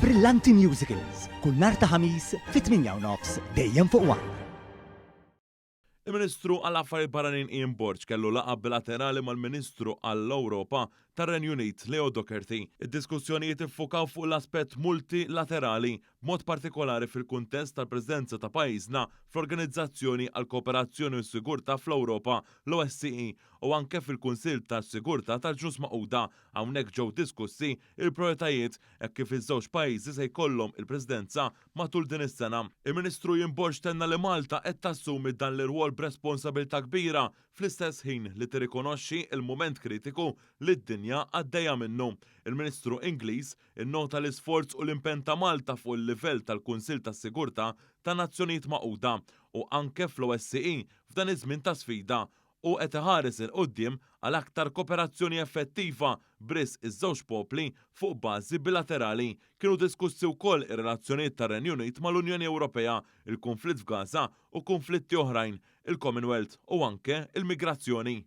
Brillanti Musicals, kull nhar ta' Ħamis fit-8 u nofs dejjem fuq One. Il-Ministru għall-Affarijiet Barranin Ian Borg kellu laqgħa bilaterali mal-Ministru għall-Ewropa tar-Renju Unit Leo Docherty. Id-diskussjonijiet iffukaw fuq l-aspett multilaterali, b'mod partikolari fil-kuntest tal-Presidenza ta' pajjiżna fl-Organizzazzjoni għall-Kooperazzjoni u s-Sigurtà fl-Ewropa, l-OSCE, u anke fil-Kunsill tas-Sigurtà tal-Ġnus Magħquda. Hawnhekk ġew diskussi l-prijoritajiet hekk kif iż-żewġ pajjiżi se jkollhom il-Presidenza matul din is-sena. Il-Ministru Ian Borg tenna li Malta qed tassumi dan l-irwol b'responsabilità kbira fl-istess ħin li tirrikonoxxi l-mument kritiku li d-dinja għaddejja minnu. Il-Ministru Ingliż innota l-isforz u l-impenn ta' Malta fuq il-livell tal-Kunsill tas-Sigurtà tan-Nazzjonijiet Magħquda u anke fl-OSCE f'dan iż-żmien ta' sfida u qed iħares 'il quddiem għal aktar koperazzjoni effettiva b'risq iż-żewġ popli fuq bażi bilaterali. Kienu diskussi wkoll ir-relazzjonijiet tar-Renju Unit mal-Unjoni Ewropea, il-kunflitt f'Gaza u kunflitti oħrajn, il-Commonwealth u anke l-migrazzjoni.